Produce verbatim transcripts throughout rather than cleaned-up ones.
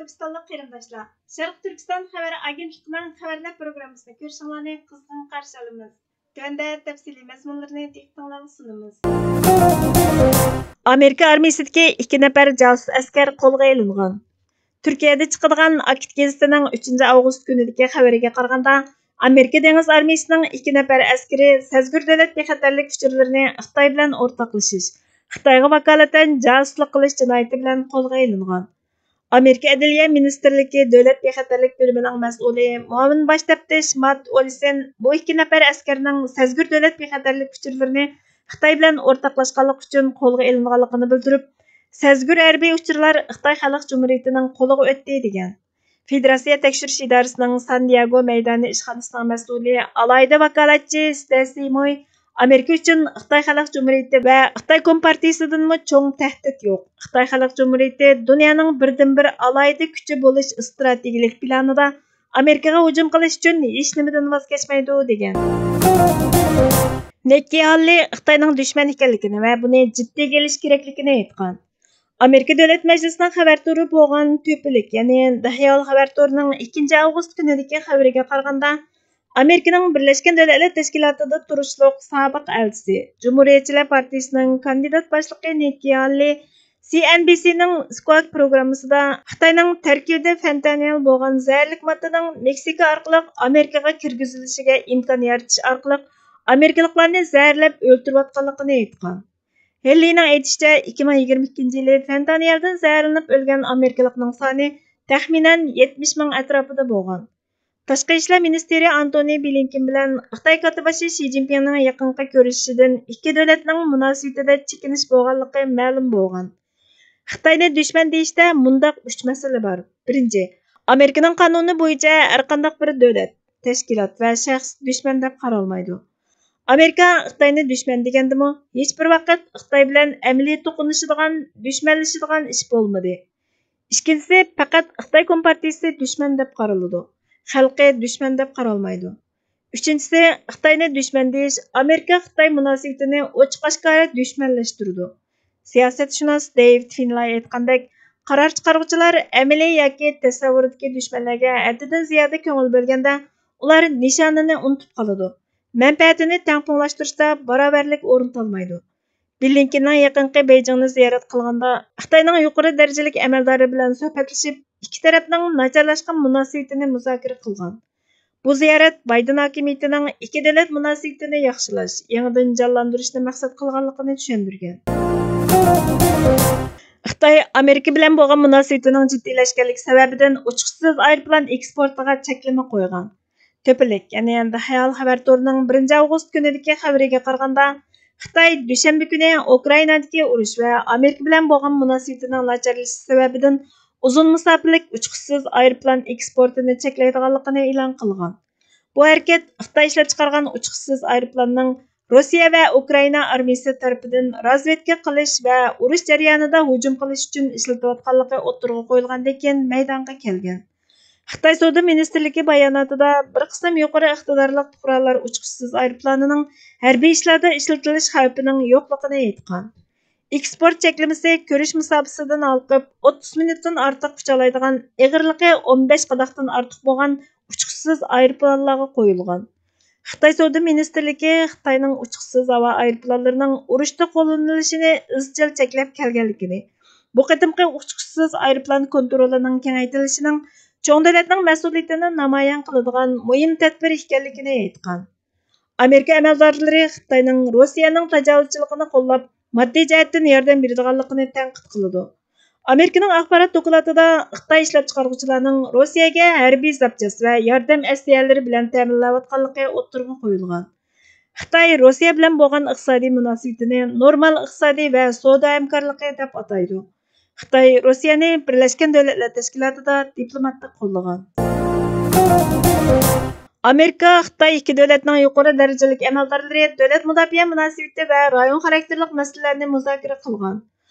تۈركىستانلىق قېرىنداشلار، شەرقىي تۈركىستان خەۋەر ئاگېنتلىقىنىڭ خەۋەرلەر پروگراممىسىنى كۆرۈشۈڭلارنى قىزغىن قارشى ئالىمىز. تۆۋەندە تەپسىلىي مەزمۇنلىرىنى دىققىتىڭلارغا سۇنىمىز. ئامېرىكا ئارمىيىسىدىكى ئىككى نەپەر جاسۇس ئەسكەر قولغا ئېلىنغان. تۈركىيەدە چىقىدىغان ئاكىت گېزىتىنىڭ ئۈچىنچى ئاۋغۇست كۈنىدىكى خەۋىرىگە قارىغاندا، ئامېرىكا دېڭىز ئارمىيىسىنىڭ ئىككى نەپەر ئەسكىرى سەزگۈر دۆلەت بىخەتەرلىك ئۇچۇرلىرىنى خىتاي بىلەن ئورتاقلىشىش، خىتايغا ۋاكالىتەن جاسۇسلۇق قىلىش جىنايىتى بىلەن قولغا ئېلىنغان. ئامېرىكا ئەدلىيە مىنىستىرلىكى دۆلەت بىخەتەرلىك بۆلۈمىنىڭ مەسئۇلى، مۇئاۋىن باش تەپتىش مات ئولىسېن بۇ ئىككى نەپەر ئەسكەرنىڭ سەزگۈر دۆلەت بىخەتەرلىك ئۇچۇرلىرىنى خىتاي بىلەن ئورتاقلاشقانلىقى ئۈچۈن قولغا ئېلىنغانلىقىنى بىلدۈرۈپ، سەزگۈر ھەربىي ئۇچۇرلار خىتاي خەلق جۇمھۇرىيىتىنىڭ قولىغا ئۆتتى، دېگەن. فېدېراتسىيە تەكشۈرۈش ئىدارىسىنىڭ سان دىياگو مەيدانى ئىشخانىسىنىڭ مەسئۇلى، ئالاھىدە ۋاكالەتچى ستېسى موي ئامېرىكا ئۈچۈن خىتاي خەلق جۇمھۇرىيىتى ۋە خىتاي كومپارتىيىسىدىنمۇ چوڭ تەھدىت يوق. خىتاي خەلق جۇمھۇرىيىتى دۇنيانىڭ بىردىنبىر ئالاھىدە كۈچى بولۇش ئىستراتېگىيەلىك پىلانىدا ئامېرىكىغا ھۇجۇم قىلىش ئۈچۈن ھېچنېمىدىن ۋاز كەچمەيدۇ، دېگەن. نىككى ھاللى خىتاينىڭ دۈشمەن ئىكەنلىكىنى ۋە بۇنى جىددىيگە ئېلىش كېرەكلىكىنى ئېيتقان. ئامېرىكا دۆلەت مەجلىسىنىڭ خەۋەر تورى بولغان تۆپىلىك، يەنى داھيال خەۋەر تورىنىڭ ئىككىنچى ئاۋغۇست كۈنىدىكى خەۋىرىگە قارىغاندا، ئامېرىكىنىڭ بىرلەشكەن دۆلەتلەر تەشكىلاتىدا تۇرۇشلۇق سابىق ئەلچىسى، جۇمھۇرىيەتچىلەر پارتىيىسىنىڭ كاندىدات باشلىقى نىككى ھاللى سى ئېن بى سىنىڭ سكوك پروگراممىسىدا خىتاينىڭ تەركىبىدە فېنتانىل بولغان زەھەرلىك ماددىنىڭ مېكسىكا ئارقىلىق ئامېرىكىغا كىرگۈزۈلۈشىگە ئىمكان يارىتىش ئارقىلىق ئامېرىكىلىقلارنى زەھەرلەپ ئۆلتۈرۈۋاتقانلىقىنى ئېيتقان. ھېللىنىڭ ئېيتىشىچە، ئىككى مىڭ يىگىرمە ئىككىنچى يىلى فېنتانىلدىن زەھەرلىنىپ ئۆلگەن ئامېرىكىلىقنىڭ سانى تەخمىنەن يەتمىش مىڭ ئەتراپىدا بولغان. تاشقى ئىشلار مىنىستىرى ئانتونى بلىنكېن بىلەن خىتاي كاتتىباشى شى جىنپىڭنىڭ يېقىنقى كۆرۈشۈشىدىن ئىككى دۆلەتنىڭ مۇناسىۋىتىدە چېكىنىش بولغانلىقى مەلۇم بولغان. خىتاينى دۈشمەن دېيىشتە مۇنداق ئۈچ مەسىلە بار. بىرىنچى، ئامېرىكىنىڭ قانۇنى بويىچە ھەرقانداق بىر دۆلەت، تەشكىلات ۋە شەخس دۈشمەن دەپ قارالمايدۇ. ئامېرىكا خىتاينى دۈشمەن دېگەندىمۇ، ھېچبىر ۋاقىت خىتاي بىلەن ئەمەلىي توقۇنۇشىدىغان، دۈشمەنلىشىدىغان ئىش بولمىدى. ئىككىنچىسى، پەقەت خىتاي كومپارتىيىسى دۈشمەن دەپ قارىلىدۇ. خەلقى دۈشمەن دەپ قارالمايدۇ. ئۈچىنچىسى، خىتاينى دۈشمەن دېيىش ئامېرىكا-خىتاي مۇناسىۋىتىنى ئوچۇق-ئاشكارا دۈشمەنلەشتۈرىدۇ. سىياسەتشۇناس دېيۋىد فىنلاي ئېيتقاندەك، قارار چىقارغۇچىلار ئەمەلىي ياكى تەسەۋۋۇردىكى دۈشمەنلەرگە ھەددىدىن زىيادە كۆڭۈل بۆلگەندە، ئۇلار نىشانىنى ئۇنتۇپ قالىدۇ. مەنپەئەتىنى تەڭپۇڭلاشتۇرۇشتا باراۋەرلىك ئورۇن تالمايدۇ. بلىنكېننىڭ يېقىنقى بېيجىڭنى زىيارەت قىلغاندا، خىتاينىڭ يۇقىرى دەرىجىلىك ئەمەلدارى بىلەن سۆھبەتلىشىپ، ئىككى تەرەپنىڭ ناچارلاشقان مۇناسىۋىتىنى مۇزاكىرە قىلغان. بۇ زىيارەت بايدېن ھاكىمىيىتىنىڭ ئىككى دۆلەت مۇناسىۋىتىنى ياخشىلاش، يېڭىدىن جانلاندۇرۇشنى مەقسەت قىلغانلىقىنى چۈشەندۈرگەن. خىتاي ئامېرىكا بىلەن بولغان مۇناسىۋىتىنىڭ جىددىيلەشكەنلىكى سەۋەبىدىن ئۇچقۇچىسىز ئايروپىلان ئېكسپورتىغا چەكلىمە قويغان. تۆپىلىك، يەنى داھيال خەۋەر تورىنىڭ بىرىنچى ئاۋغۇست كۈنىدىكى خەۋىرىگە قارىغاندا، خىتاي دۈشەنبە كۈنى ئۇكرائىنادىكى ئۇرۇش ۋە ئامېرىكا بىلەن بولغان مۇناسىۋىتىنىڭ ناچارلىشىشى سەۋەبىدىن ئۇزۇن مۇساپىلىك ئۇچقۇچىسىز ئايروپىلان ئېكسپورتىنى چەكلەيدىغانلىقىنى ئېلان قىلغان. بۇ ھەرىكەت خىتاي ئىشلەپچىقارغان ئۇچقۇچىسىز ئايروپىلاننىڭ روسىيە ۋە ئۇكرائىنا ئارمىيىسى تەرىپىدىن رازۋېدكا قىلىش ۋە ئۇرۇش جەريانىدا ھۇجۇم قىلىش ئۈچۈن ئىشلىتىۋاتقانلىقى ئوتتۇرىغا قويۇلغاندىن كېيىن مەيدانغا كەلگەن. خىتاي سودا مىنىستىرلىكى باياناتىدا بىر قىسىم يۇقىرى ئىقتىدارلىق پۇقرالار ئۇچقۇچىسىز ئايروپىلانىنىڭ ھەربىي ئىشلاردا ئىشلىتىلىش خەۋپىنىڭ يوقلۇقىنى ئېيتقان. ئېكسپورت چەكلىمىسى كۆرۈش مۇساپىسىدىن ھالقىپ، ئوتتۇز مىنۇتتىن ئارتۇق ئۇچالايدىغان، ئېغىرلىقى ئون بەش قاداقتىن ئارتۇق بولغان ئۇچقۇچىسىز ئايروپىلانلارغا قويۇلغان. خىتاي سودا مىنىستىرلىكى خىتاينىڭ ئۇچقۇچىسىز ھاۋا ئايروپىلانلىرىنىڭ ئۇرۇشتا قوللىنىلىشىنى ئىزچىل چەكلەپ كەلگەنلىكىنى، بۇ قېتىمقى ئۇچقۇچىسىز ئايروپىلان كونترولىنىڭ كېڭەيتىلىشىنىڭ چوڭ دۆلەتنىڭ مەسئۇلىيىتىنى نامايان قىلىدىغان مۇھىم تەدبىر ئىكەنلىكىنى ئېيتقان. ئامېرىكا ئەمەلدارلىرى خىتاينىڭ روسىيەنىڭ تاجاۋۇزچىلىقىنى قوللاپ، ماددىي جەھەتتىن ياردەم بېرىدىغانلىقىنى تەنقىد قىلىدۇ. ئامېرىكىنىڭ ئاخبارات دوكلاتىدا خىتاي ئىشلەپچىقارغۇچىلارنىڭ روسىيەگە ھەربىي زاپچاس ۋە ياردەم ئەسلىھەلىرى بىلەن تەمىنلەۋاتقانلىقى ئوتتۇرىغا قويۇلغان. خىتاي روسىيە بىلەن بولغان ئىقتىسادىي مۇناسىۋىتىنى نورمال ئىقتىسادىي ۋە سودا ھەمكارلىقى دەپ ئاتايدۇ. خىتاي روسىيەنى بىرلەشكەن دۆلەتلەر تەشكىلاتىدا دىپلوماتلىق قوللىغان. ئامېرىكا، خىتاي ئىككى دۆلەتنىڭ يۇقىرى دەرىجىلىك ئەمەلدارلىرى دۆلەت مۇداپىئە مۇناسىۋىتى ۋە رايون خاراكتېرلىق مەسىلىلەرنى مۇزاكىرە قىلغان.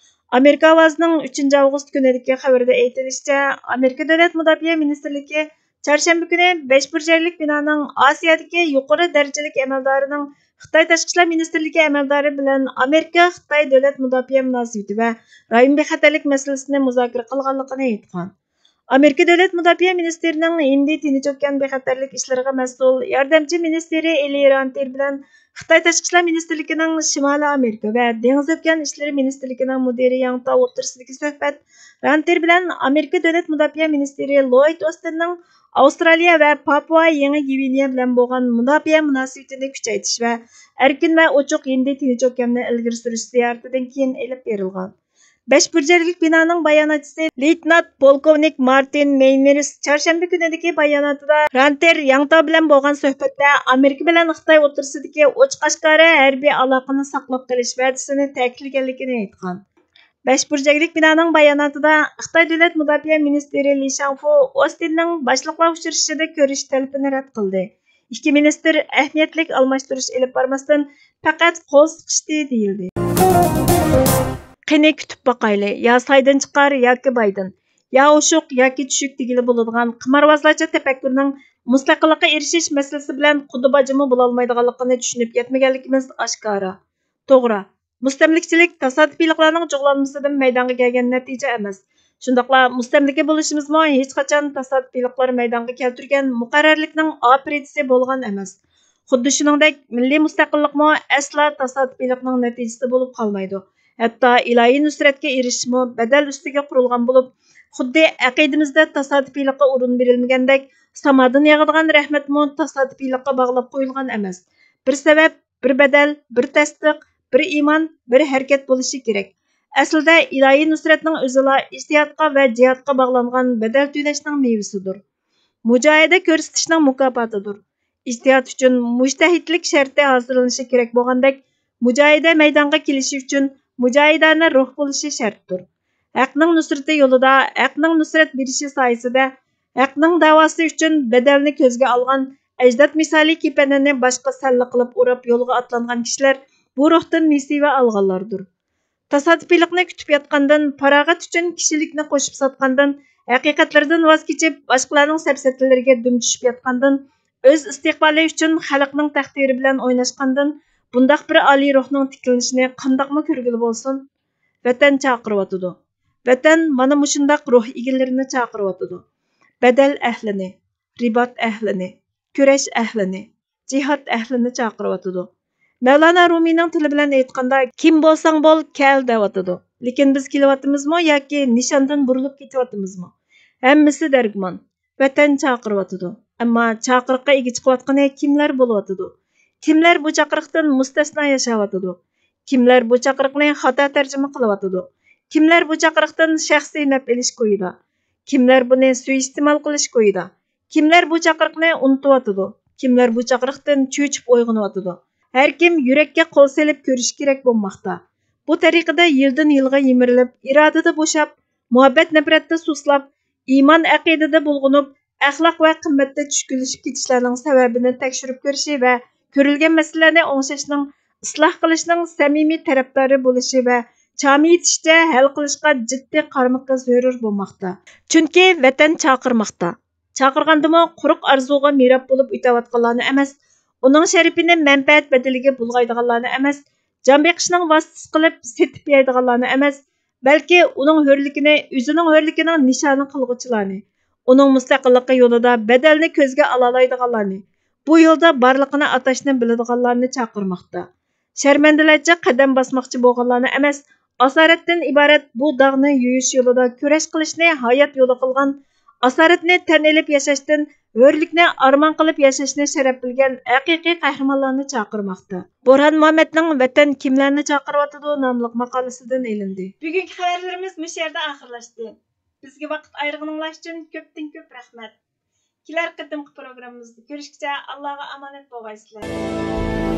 ئامېرىكا ئاۋازىنىڭ ئۈچىنچى ئاۋغۇست كۈنىدىكى خەۋىرىدە ئېيتىلىشىچە، ئامېرىكا دۆلەت مۇداپىئە مىنىستىرلىكى چارشەنبە كۈنى بەش بۇرجەكلىك بىنانىڭ ئاسىيادىكى يۇقىرى دەرىجىلىك ئەمەلدارىنىڭ خىتاي تاشقى ئىشلار مىنىستىرلىكى ئەمەلدارى بىلەن ئامېرىكا، خىتاي دۆلەت مۇداپىئە مۇناسىۋىتى ۋە رايون بىخەتەرلىك مەسىلىسىنى مۇزاكىرە قىلغانلىقىنى ئېيتقان. ئامېرىكا دۆلەت مۇداپىئە مىنىستىرىنىڭ ھىندى تىنچ ئوكيان بىخەتەرلىك ئىشلىرىغا مەسئۇل ياردەمچى مىنىستىرى ئېلى رانتىر بىلەن خىتاي تاشقى ئىشلار مىنىستىرلىكىنىڭ شىمالىي ئامېرىكا ۋە دېڭىز ئوكيان ئىشلىرى مىنىستىرلىكىنىڭ مۇدىرى ياڭ تاۋ ئوتتۇرىسىدىكى سۆھبەت، رانتىر بىلەن ئامېرىكا دۆلەت مۇداپىئە مىنىستىرى لويد ئوستىننىڭ ئاۋسترالىيە ۋە پاپۇئا يېڭى گۋىنېيە بىلەن بولغان مۇداپىئە مۇناسىۋىتىنى كۈچەيتىش ۋە ئەركىن ۋە ئوچۇق ھىندى تىنچ ئوكياننى ئىلگىرى سۈرۈش زىيارىتىدىن كېيىن ئېلىپ بېرىلغان. بەش بۇرجەكلىك بىنانىڭ باياناتچىسى لېيتېنانت پولكوۋنىك مارتىن مېينېرس چارشەنبە كۈنىدىكى باياناتىدا رانتېر ياڭتاۋ بىلەن بولغان سۆھبەتتە ئامېرىكا بىلەن خىتاي ئوتتۇرىسىدىكى ئوچۇق ئاشكارا ھەربىي ئالاقىنى ساقلاپ قېلىش ۋەدىسىنى تەكىتلىگەنلىكىنى ئېيتقان. بەش بۇرجەكلىك بىنانىڭ باياناتىدا خىتاي دۆلەت مۇداپىئە مىنىستىرى لى شاڭفۇ ئوستىننىڭ باشلىقلار ئۇچرىشىشىدا كۆرۈشۈش تەلىپىنى رەت قىلدى. ئىككى مىنىستىر ئەھمىيەتلىك ئالماشتۇرۇش ئېلىپ بارماستىن، پەقەت قول سىقىشتى دېيىلدى. قېنى كۈتۈپ باقايلى، يا سايدىن چىقار ياكى بايدىن، يا ئوشۇق ياكى چۈشۈك دېگىلى بولىدىغان قىمارۋازلارچە تەپەككۇرنىڭ مۇستەقىللىققا ئېرىشىش مەسىلىسى بىلەن قۇدا باجىمۇ بولالمايدىغانلىقىنى چۈشىنىپ يەتمىگەنلىكىمىز ئاشكارا. توغرا، مۇستەملىكىچىلىك تاسادىپىيلىقلارنىڭ جۇغلانمىسىدىن مەيدانغا كەلگەن نەتىجە ئەمەس. شۇنداقلا مۇستەملىكە بولۇشىمىزمۇ ھېچقاچان تاسادىپىيلىقلار مەيدانغا كەلتۈرگەن مۇقەررەرلىكنىڭ ئاپىرىدىسى بولغان ئەمەس. خۇددى شۇنىڭدەك، مىللىي مۇستەقىللىقمۇ ئەسلا تاسادىپىيلىقنىڭ نەتىجىسى بولۇپ قالمايدۇ. ھەتتا ئىلاھىي نۇسرەتكە ئېرىشىشمۇ بەدەل ئۈستىگە قۇرۇلغان بولۇپ، خۇددى ئەقىدىمىزدە تاسادىپىيلىققا ئورۇن بېرىلمىگەندەك، سامادىن ياغىدىغان رەھمەتمۇ تاسادىپىيلىققا باغلاپ قويۇلغان ئەمەس. بىر سەۋەب، بىر بەدەل، بىر تەستىق، بىر ئىمان، بىر ھەرىكەت بولۇشى كېرەك. ئەسلىدە ئىلاھىي نۇسرەتنىڭ ئۆزىلا ئىجتىھادقا ۋە جىھادقا باغلانغان بەدەل تۆلەشنىڭ مېۋىسىدۇر. مۇجاھىدە كۆرسىتىشنىڭ مۇكاپاتىدۇر. ئىجتىھاد ئۈچۈن مۇجتەھىدلىك شەرتى ھازىرلىنىشى كېرەك بولغاندەك، مۇجاھىدە مەيدانغا كېلىشى ئۈچۈن مۇجاھىدانە روھ بولۇشى شەرتتۇر. ھەقنىڭ نۇسرىتى يولىدا، ھەقنىڭ نۇسرەت بېرىشى سايىسىدە، ھەقنىڭ داۋاسى ئۈچۈن بەدەلنى كۆزگە ئالغان، ئەجداد مىسالى كېپىنىنى باشقا سەللە قىلىپ ئوراپ يولغا ئاتلانغان كىشىلەر بۇ روھتىن نېسىۋە ئالغانلاردۇر. تاسادىپىيلىقنى كۈتۈپ ياتقاندىن، پاراغەت ئۈچۈن كىشىلىكنى قوشۇپ ساتقاندىن، ھەقىقەتلىرىدىن ۋاز كېچىپ، باشقىلارنىڭ سەپسەتىلىرىگە دۈم چۈشۈپ ياتقاندىن، ئۆز ئىستىقبالى ئۈچۈن خەلقنىڭ تەقدىرى بىلەن ئويناشقاندىن، بۇنداق بىر ئالىي روھنىڭ تىكلىنىشىنى قانداقمۇ كۆرگىلى بولسۇن؟ ۋەتەن چاقىرىۋاتىدۇ. ۋەتەن مانا مۇشۇنداق روھ ئىگىلىرىنى چاقىرىۋاتىدۇ. بەدەل ئەھلىنى، رىبات ئەھلىنى، كۈرەش ئەھلىنى، جىھاد ئەھلىنى چاقىرىۋاتىدۇ. مەۋلانا رۇمىينىڭ تىلى بىلەن ئېيتقاندا، «كىم بولساڭ بول، كەل» دەۋاتىدۇ. لېكىن بىز كېلىۋاتىمىزمۇ ياكى نىشاندىن بۇرۇلۇپ كېتىۋاتىمىزمۇ؟ ھەممىسى دەرگۇمان. ۋەتەن چاقىرىۋاتىدۇ. ئەمما چاقىرىققا ئىگە چىقىۋاتقىنى كىملەر بولۇۋاتىدۇ؟ كىملەر بۇ چاقىرىقتىن مۇستەسنا ياشاۋاتىدۇ؟ كىملەر بۇ چاقىرىقنى خاتا تەرجىمە قىلىۋاتىدۇ؟ كىملەر بۇ چاقىرىقتىن شەخسىي نەپ ئېلىش كويىدا؟ كىملەر بۇنى سۇيىئىستېمال قىلىش كويىدا؟ كىملەر بۇ چاقىرىقنى ئۇنتۇۋاتىدۇ؟ كىملەر بۇ چاقىرىقتىن چۆچۈپ ئويغىنىۋاتىدۇ؟ ھەر كىم يۈرەككە قول سېلىپ كۆرۈشى كېرەك بولماقتا. بۇ تەرىقىدە يىلدىن يىلغا يىمىرىلىپ، ئىرادىدە بوشاپ، مۇھەببەت نەپرەتتە سۇسلاپ، ئىمان ئەقىدىدە بۇلغىنىپ، ئەخلاق ۋە قىممەتتە چۈشكۈنلىشىپ كېتىشلەرنىڭ سەۋەبىنى تەكشۈرۈپ كۆرۈشى ۋە كۆرۈلگەن مەسىلىلەرنى ئوڭشاشنىڭ، ئىسلاھ قىلىشنىڭ سەمىمىي تەرەپدارى بولۇشى ۋە چامى يېتىشىچە ھەل قىلىشقا جىددىي قارىمىقى زۆرۈر بولماقتا. چۈنكى ۋەتەن چاقىرماقتا. چاقىرغاندىمۇ قۇرۇق ئارزۇغا مىراب بولۇپ ئۆتەۋاتقانلارنى ئەمەس، ئۇنىڭ شەرىپىنى مەنپەئەت بەدىلىگە بۇلغايدىغانلارنى ئەمەس، جان بېقىشنىڭ ۋاسىتىسى قىلىپ سېتىپ يەيدىغانلارنى ئەمەس، بەلكى ئۇنىڭ ھۆرلۈكىنى ئۆزىنىڭ ھۆرلۈكىنىڭ نىشانى قىلغۇچىلارنى، ئۇنىڭ مۇستەقىللىقى يولىدا بەدەلنى كۆزگە ئالالايدىغانلارنى، بۇ يولدا بارلىقىنى ئاتاشنى بىلىدىغانلارنى چاقىرماقتا. شەرمەندىلەرچە قەدەم باسماقچى بولغانلارنى ئەمەس، ئاسارەتتىن ئىبارەت بۇ داغنى يۇيۇش يولىدا كۈرەش قىلىشنى ھايات يولى قىلغان، ئاسارەتنى تەن ئېلىپ ياشاشتىن ھۆرلۈكنى ئارمان قىلىپ ياشاشنى شەرەپ بىلگەن ھەقىقىي قەھرىمانلارنى چاقىرماقتا. بورھان مۇھەممەدنىڭ «ۋەتەن كىملەرنى چاقىرىۋاتىدۇ» ناملىق ماقالىسىدىن ئېلىندى. بۈگۈنكى خەۋەرلىرىمىز مۇشۇ يەردە ئاخىرلاشتى. بىزگە ۋاقىت ئايرىغىنىڭلار ئۈچۈن كۆپتىن كۆپ رەھمەت. كېلەر قېتىمقى پروگراممىمىزدا كۆرۈشكىچە ئاللاغا ئامانەت بولغايسىلەر.